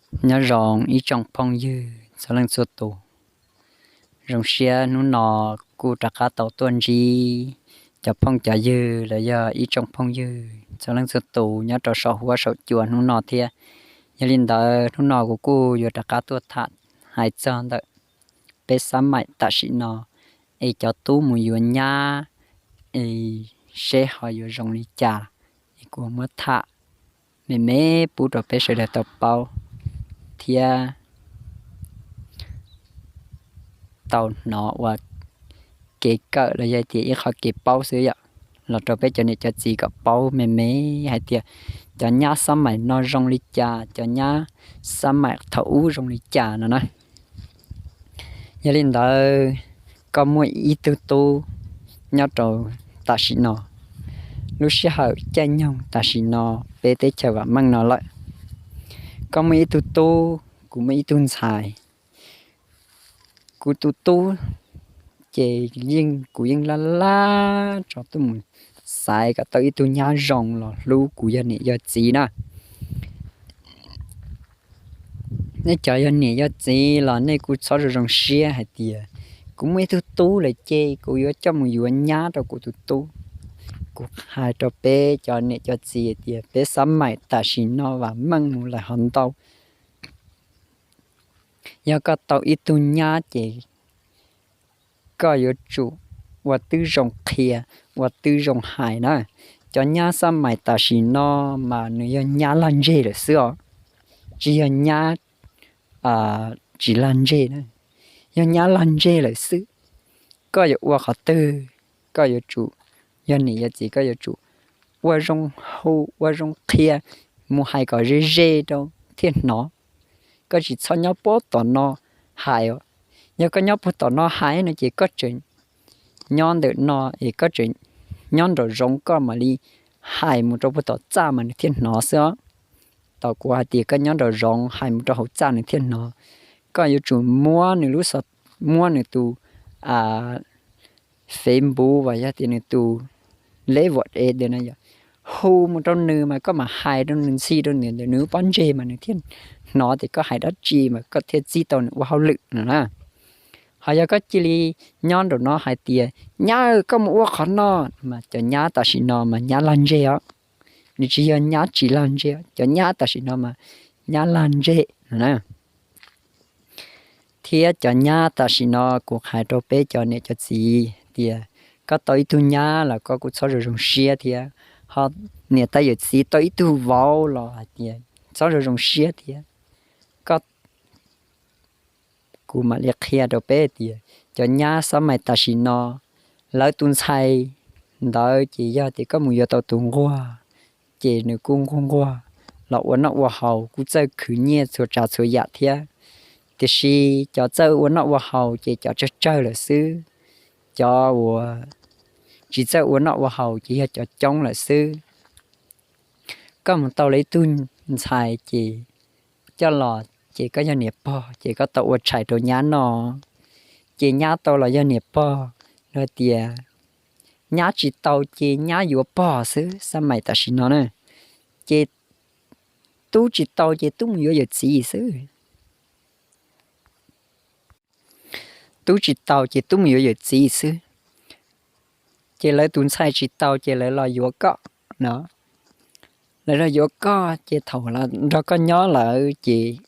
Nyob zoo ib tsoom phooj ywg txhua leej txhua tus, zoo siab hnub no kuj rov qab tau tuaj ntsib cov phooj cov ywg los yog ib tsoom phooj ywg txhua leej txhua tus nyob rau saum huab saum cua hnub no thiab. Yog li ntawd hnub no kuv kuj yuav rov qab tuaj tham hais txog ntawm peb xab maim tam sim no es cov tub mus yuav nyab es seb ho yuav zoo li cas, es kuv muab tham me me pub rau peb sawv daws tau paub thiab tau hnov ua kev kawm los yog tias ib qho kev paub xwb yom, los rau peb cov niam cov txiv kom paub me me hais tias cov nyab xab maim no zoo li cas, cov nyab xab maim thaum ub zoo li cas no na. Yog li ntawd, koj muaj ib tug tub nyob rau tam sim no, lub sij hawm caij nyoog tam sim no peb teb chaws vam meej no lawm, koj muaj ib tug tub, kuv muaj ib tug ntxhais, kuv tus tub ces yeej kuv yeej laj laj tso tuaj mus xaiv kom tau ib tug nyab zoo los hlub kuv yog niam yog txiv na. Nej cov yog niam yog txiv los nej kuj txhob zoo zoo siab hais tias kuv muaj ib tug tub lawm ces kuv yuav coj mus yuav nyab rau kuv tus tub. Kuv hais rau peb cov niam cov txiv hais tias peb xab maim tam sim no vam meej mus lawm hov ntau. Yog koj tau ib tug nyab ces koj yuav tsum ua tib zoo qhia, ua tib zoo hais na. Cov nyab xab maim tam sim no mas nws yog nyab lag ntseg lawm xwb os, tsis yog nyab tsis lag ntseg na, yog nyab lag ntseg lawm xwb. Koj yuav ua qhov twg, koj yuav tsum, yog niam yog txiv koj yuav tsum ua zoo hu ua zoo qhia, mus hais kom ze ze rau thiaj hnov. Koj tsis txhob nyob puag tom no hais os. Yog koj nyob puag tom no hais no ces koj tseem nyob ntawm no es koj tseem nyob nraum zoov koj mam li hais mus rau puag tom txaj mas nws thiaj hnov xwb os. Tau kuv hais tias koj nyob nraum zoov hais mus rau hauv txaj nws thiaj hnov. Koj yuav tsum muab nws lub, muab nws tus Facebook los yog tias nws tus lej vam e na yom, hu mus rau nws mas koj mam hais rau nws ntxhi rau nws ntawm nws lub pob ntseg mas nws thiaj hnov tias koj hais dab tsi mas koj thiaj txib tau nws ua hauj lwm no na. Ho yog koj cia li nyob nraum no hais tias nyab koj mus ua qhov no, mas cov nyab tam sim no mas nyab lag ntseg os. Nws tsis yog nyab tsis lag ntseg, cov nyab tam sim no mas nyab lag ntseg no na. Thiab cov nyab tam sim no kuv hais rau peb cov niam cov txiv tias koj tau ib tug nyab los koj kuj txhob zoo zoo siab thiab, ho niam tais yawm txiv tau ib tug vauv los hais tias txhob zoo zoo siab thiab. Koj, kuv mam li qhia rau peb tias cov nyab xab maim tam sim no, lawv tus ntxhais ntawd ces yog tias koj mus yuav tau tus nquag, ces nws kuj nquag nquag los ua noj ua haus kuj txawj khwv nyiaj txhua tsav txhua yam thiab. Tiam sis cov txawj ua noj ua haus ces cov tsawg tsawg lawm xwb, cov uas tsis txawj ua noj ua haus ces yog cov coob lawm xwb. Koj mus tau lawv ib tug ntxhais ces coj los ces koj yog niam pog ces koj tau ua tshais rau nyab noj, ces nyab tau los yog niam pog. Yog tias nyab tsis tau ces nyab yuav pog xwb, xab maim tam sim no na. Ces tub tsis tau ces tub mus yuav yawm txiv xwb. Tub tsis tau ces tub mus yuav yawm txiv xwb. Ces lawv tus ntxhais tsis tau ces lawv los yuav koj no. Lawv los yuav koj ces thaum nrog koj nyob lawm ces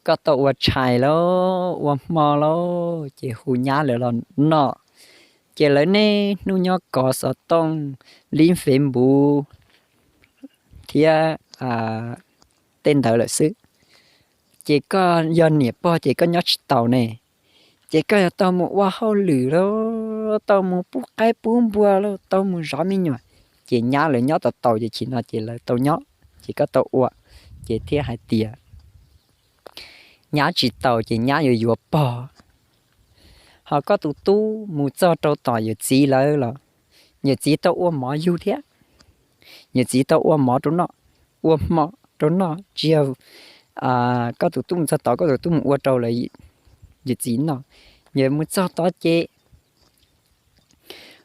koj tau ua tshais lauj, ua hmo lauj, ces hu nyab lawv los noj. Ces lawv niaj hnub nyob kov xov tooj, lib Facebook thiab tej ntawd lawm xwb. Ces koj yog niam pog ces koj nyob tsis taus ne. Ces koj yuav tau mus ua hauj lwm lauj, tau mus pub qaib pub npua lauj, tau mus zov me nyuam. Ces nyab lawv nyob tau tau ces chim no ces lawv tau nyob, ces koj tau ua. Ces thiaj hais tias nyab tsis tau ces nyab yuav yuav pog. Ho koj tus tub mus txog rau tom yawm txiv lawv los yawm txiv tau ua mov yug thiab. Yawm txiv tau ua mov rau noj, ua hmo rau noj, tsis yog koj tus tub mus txog tod koj tus tub mus ua rau lawv yawm txiv noj. Yawm mus txog tod ces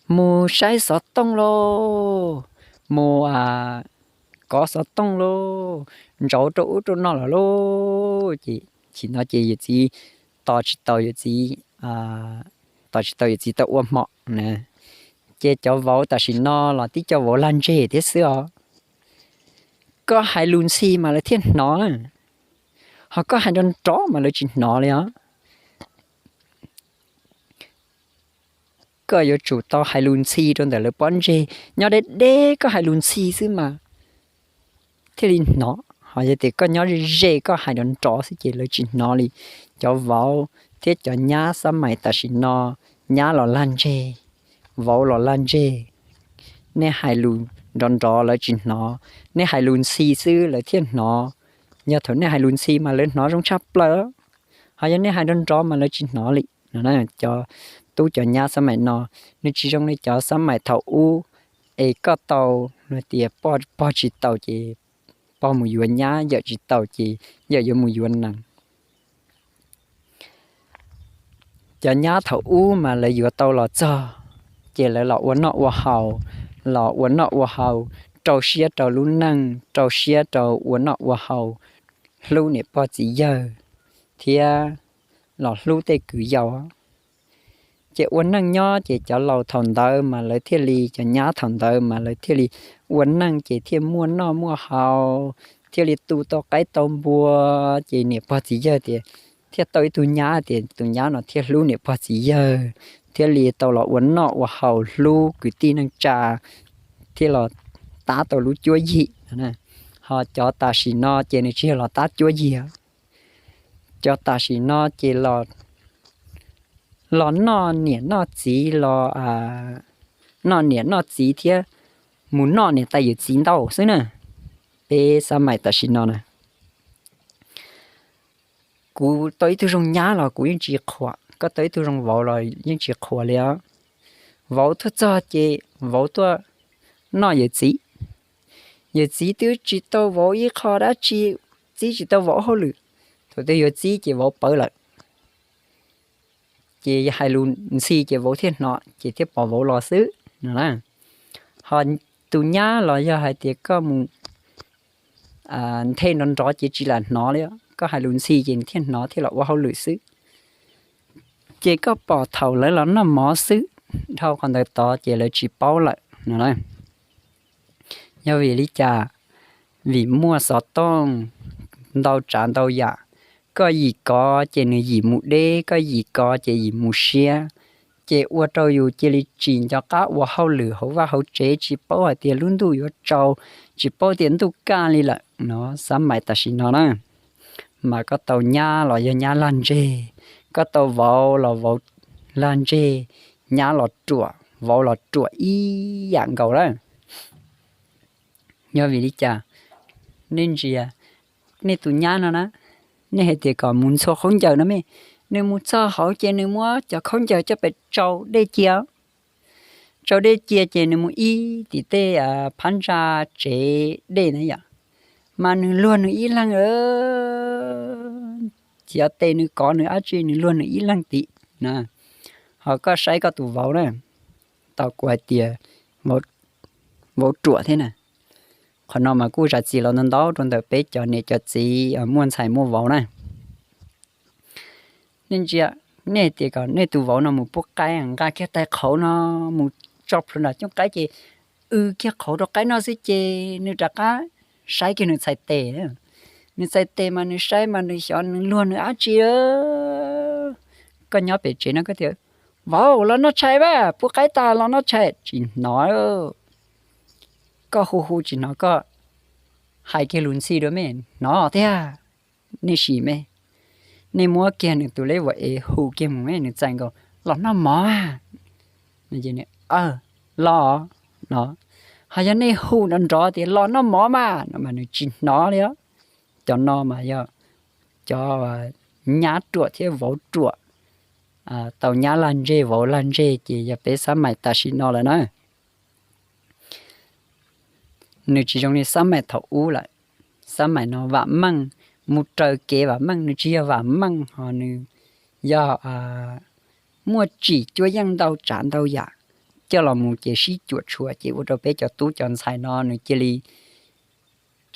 mus saib xov tooj lauj, mus kov xov tooj lauj, ntsauv rau ub rau no lawm lauj. Ces chim no ces yawm txiv tos tsis tau yawm txiv, tos tsis tau yawm txiv tau ua hmo na. Ces cov vauv tam sim no los tib co vauv lag ntseg thiab xwb os. Koj hais lus ntxhi mas lawv thiaj hnov na, ho koj hais nrov nrov mas lawv tsis hnov li os. Koj yuav tsum tau hais lus ntxhi rau ntawm lawv pob ntseg, nyob deb deb koj hais lus ntxhi xwb mas thiaj li hnov, ho yog tias koj nyob ze ze koj hais nrov nrov xwb ces lawv tsis hnov li. Cov vauv thiab cov nyab xab maim tam sim no, nyab los lag ntseg, vauv los lag ntseg. Nej hais lus nrov nrov lawv tsis hnov, nej hais lus ntxhi xwb lawv thiaj hnov. Yog thaum nej hais lus ntxhi mas lawv hnov zoo tshaj plaws, ho yog nej hais nrov nrov mas lawv tsis hnov li. Cov tub cov nyab xab maim no, nws tsis zoo li cov xab maim thaum ub, es koj tau tias pog tsis tau ces pog mus yuav nyab, yawm tsis tau ces yawm yuav mus yuav nees. Cov nyab thaum ub mas lawv yuav tau los txog, ces lawv los ua noj ua haus, los ua noj ua haus, rau siab rau lub neej, rau siab rau ua noj ua haus, hlub niam pog txiv yawg, thiab los hlub tej kwv yau. Ces ua neej nyob ces cov laus thaum ntawd mas lawv thiaj li, cov nyab thaum ntawd mas lawv thiaj li ua neej ces thiaj muaj noj muaj haus, thiaj li tu tau qaib tau npua. Ces niam pog txiv yawg tias thiaj tau ib tug nyab, tias tus nyab no thiaj hlub niam pog txiv yawg, thiaj li tau los ua noj ua haus hlub kwv tij neej tsa, thiaj los tab tau lub cuab yig. Ho cov tam sim no ces nws tsis yog los tab cuab yig, cov tam sim no ces los noj niam noj txiv, los noj niam noj txiv thiab mus noj niam tais yawm txiv ntau xwb na. Peb xab maim tam sim no na, kuv tau ib tug zoo nyab los kuv yeej tsis qhuas, koj tau ib tug zoo vauv los yeej tsis qhuas li os. Vauv tuaj txog ces vauv tuaj noj yawm txiv, yawm txiv twb tsis tau vauv ib qho dab tsi, txib tsis tau vauv hauj lwm, thaum twg yuav txib ces vauv pawv lawm. Ces hais lus ntxhi ces vauv thiaj hnov ces thiaj pom vauv los xwb no. Ho tus nyab los yog hais tias koj mus nthe nrov nrov ces tsis lam hnov li, koj hais lus ntxhi ces nws thiaj hnov thiaj los ua hauj lwm xwb. Ces koj pom thaum lawv los noj mov xwb, dhau qhov ntawd tod ces lawv tsis paub lawm no. Yog vim li cas? Vim muaj xov tooj ntau tsav ntau yam, koj yim kov ces nws yim mus deb, koj yim kov ces yim mus siab, ces ua rau yus cia li tsis nco qab ua hauj lwm hauv vaj hauv tsev, tsis paub hais tias lub ntuj yuav tsaus, tsis paub tias ntuj kaj li lawm no. Xab maim tam sim no na, mas koj tau nyab los yog nyab lag ntseg, koj tau vauv los vauv lag ntseg, nyab los ruam vauv los ruam ib yam nkaus lawm. Yog vim li cas? Nej ntsia, nej tus nyab no na, nej hais tias kom mus ntxhua khaub ncaws no me, nws mus txog hauv ces nws muab cov khaub ncaws coj pem tsau dej cia, tsau dej cia ces nws mus ib tim tej phab ntsa tsev dej na yom, mas nws luag nws ib leeg, cov tes nws kov nws dab tsi nws luag nws ib leeg tim na. Ho koj saib koj tus vauv na, tau kuv hais tias vauv ruam thiab na. Qhov no mas kuj zam txim los ntau ntau rau ntawm peb cov niam cov txiv muaj ntxhais muaj vauv na. Nej ntsia, nej hais tias kom nej tus vauv no mus pub qaib, nqa kiag tais qhauv no mus tso plhuav nram cooj qaib ces w kiag qhauv rau qaib noj xwb ces nws rov qab saib kiag nws txhais tes. Nws txhais tes mas nws saib mas nws xyov nws luag nws dab tsi. Koj nyob pem tsev no koj tias, vauv los noj tshais mas, pub qaib tas los noj tshais, tsis hnov. Koj hu hu tsis hnov, koj hais kiag lus ntxhi dua me, hnov tiag. Nej sim me, nej muab kiag nws tus lej vuam ev hu kiag mus me, nws txais nkaus, los noj mov mas. Los no, ho yog nej hu nrov nrov tias los noj mov mas no mas nws tsis hnov li. Cov no mas yog cov nyab ruam thiab vauv ruam, tau nyab lag ntseg vauv lag ntseg ces yog peb xab maim tam sim no lawm na. Nws tsis zoo li xab maim thaum ub lawm. Xab maim no vam meej, mus raws kev vam meej, nws tsis yog vam meej ho nws yog muaj tsim cuab yeej ntau tsav ntau yam coj los mus ces sib cuam tshuam ces ua rau peb cov tub cov ntxhais no nws cia li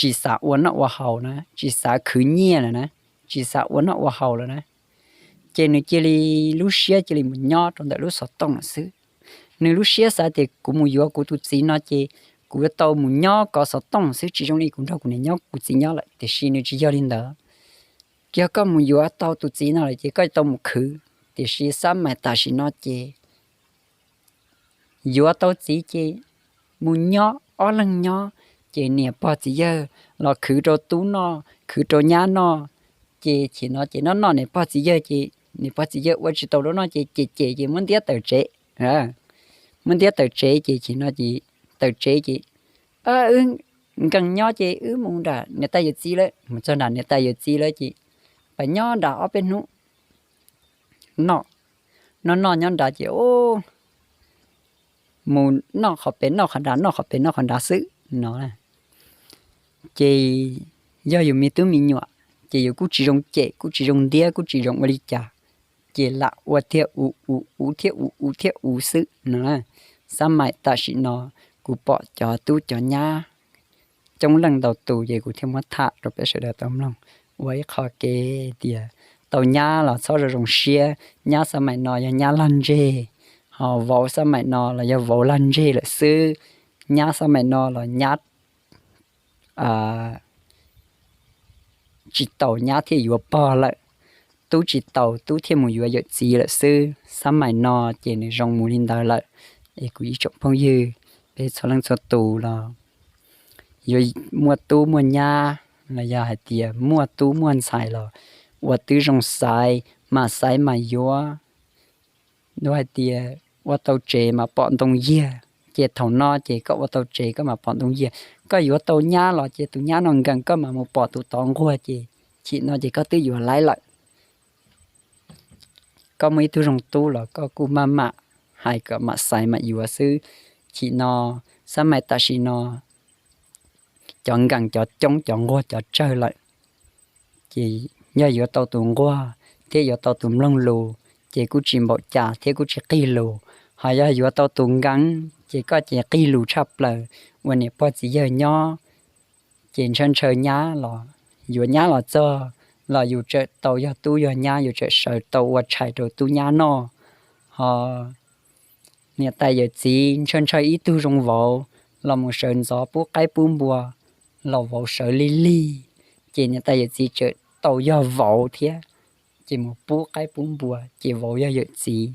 tsis xav ua noj ua haus na, tsis xav khwv nyiaj lawm na, tsis xav ua noj ua haus lawm na. Ces nws cia li, lub siab cia li mus nyob rau ntawm lub xov tooj lawm xwb. Nws lub siab xav tias kuv mus yuav kuv tus txiv no ces kuv yuav tau mus nyob kov xov tooj xwb, tsis zoo li kuv nrog kuv niam nyob kuv txiv nyob lawm. Tiam sis nws tsis yog li ntawd. Yog koj mus yuav tau tus txiv no lawm ces koj tau mus khwv. Tiam sis xab mais tam sim no ces yuav tau txiv ces mus nyob ob leeg nyob, ces niam pog txiv yawg los khwv rau tub noj, khwv rau nyab noj. Ces chim no ces noj noj niam pog txiv yawg ces niam pog txiv yawg ua tsis tau dua noj ces cem cem ces muab ntiab tawm tsev. Muab ntiab tawm tsev ces chim no ces tawm tsev ces wb nkees nyob ces wb mus nram niam tais yawm txiv lawm. Mus txog nram niam tais yawm txiv lawm ces pab nyob nram ob peb hnub, noj noj nyob nrad ces mus noj qhov pem noj qhov nrad, noj qhov pem noj qhov nrad xwb no. Ces yog yus me tub me nyuam ces yus kuj tsis zoo cem, kuj tsis zoo ntiab, kuj tsis zoo ua li cas, ces lam ua thiab ua, ua thiab ua, ua thiab ua xwb no. Xab mais tam sim no kuv pom cov tub cov nyab coob leej ntau tus ces kuv thiaj muab tham rau peb sawv daws tau mloog ua ib qho kev tias tau nyab los txhob zoo zoo siab. Nyab xab mais no yog nyab lag ntseg, ho vauv xab mais no los yog vauv lag ntseg lawm xwb. Nyab xab mais no los nyab tsis taus nyab thiaj yuav pog lawm, tub tsis taus tub thiaj mus yuav yawm txiv lawm xwb. Xab mais no ces nws zoo mus li ntawd lawm. Es kuv ib tsoom phooj ywg, peb txhua leej txhua tus los yuav muaj tub muaj nyab los yog hais tias muaj tub muaj ntxhais los ua tib zoo xaiv, mam xaiv mam yuav. Luag hais tias ua tau tsev mas pom ntoo yiag, ces thaum no ces koj ua tau tsev koj mam pom ntoo yiag. Koj yuav tau nyab los ces tus nyab no nkees koj mam mus pom tus tod nquag ces chim no ces koj twb yuav laib lawm. Koj muaj ib tug zoo tub los koj kuj maj mam hais kom mam xaiv mam yuav xwb. Chim no, xab mais tam sim no cov nkees cov coob cov nquag cov tsawg lawm. Ces yog yuav tau tus nquag thiab yuav tau tus mloog lus ces kuj tsis npaum cas thiab kuj tsis qig lus. Ho yog yuav tau tus nkees ces koj ces qig lus tshaj plaws, ua niam pog txiv yawg nyob ces ntshaw ntshaw nyab los, yuav nyab los txog los yus tseem tau yog tub yog nyab, yus tseem sawv tau ua tshais rau tub nyab noj. Ho niam tais yawm txiv ntshaw ntshaw ib tug zoo vauv los mus sawv ntxov pub qaib pub npua los vauv sawv lig lig, ces niam tais yawm txiv tseem tau yog vauv thiab, ces mus pub qaib pub npua ces vauv yog yawm txiv.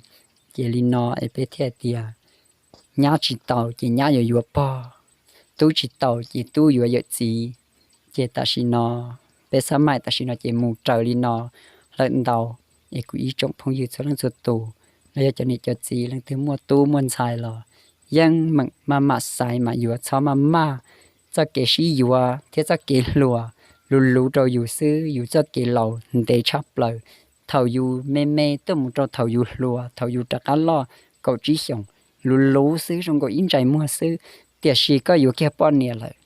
Ces li no es peb thiaj tias nyab tsis taus ces nyab yuav yuav pog, tub tsis taus ces tub yuav yawm txiv. Ces tam sim no peb xab mais tam sim no ces mus raws li no lawm ntau. Es kuv ib tsoom phooj ywg txhua leej txhua tus, los yog cov niam cov txiv leej twg muaj tub muaj ntxhais los yeej meem maj mam xaiv mam yuav, txhob maj maj. Txoj kev sib yuav thiab txoj kev hluas luv luv rau yus xwb, yus txoj kev laus ntev tshaj plaws. Thaum yus me me tuaj mus rau thaum yus hluas, thaum yus rov qab loj kaum tsib xyoos, luv luv xwb, zoo nkaus ib ntsais muag xwb. Tiam sis koj yuav kiag poj niam lawm,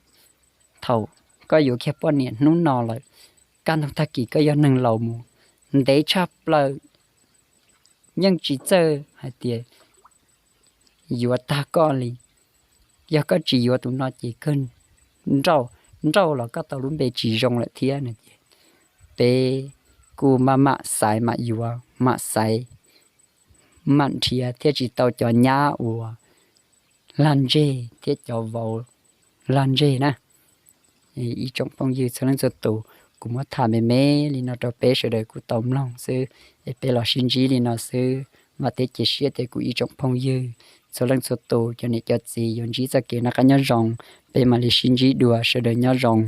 thaum koj yuav kiag poj niam hnub no lawm, kaj ntug tag kis koj yog neeg laus mus ntev tshaj plaws, yeej tsis txawj hais tias yuav tag koj li. Yog koj tsis yuav tus no ces kawg nrauj, nrauj los koj tau lub npe tsis zoo lawm thiab no. Ces peb kuj maj mam xaiv mam yuav, mam xaiv mam nrhiav thiaj tsis tau cov nyab uas lag ntseg thiab cov vauv lag ntseg na. Ib tsoom phooj ywg txhua leej txhua tus, kuv muab tham me me li no rau peb sawv daws kuj tau mloog xwb, es peb los sib ntsib li no xwb. Vam thiab cia siab tias kuv ib tsoom phooj ywg txhua leej txhua tus, cov niam cov txiv yuav ntsib txoj kev noj qab nyob zoo, peb mam li sib ntsib dua, sawv daws nyob zoo.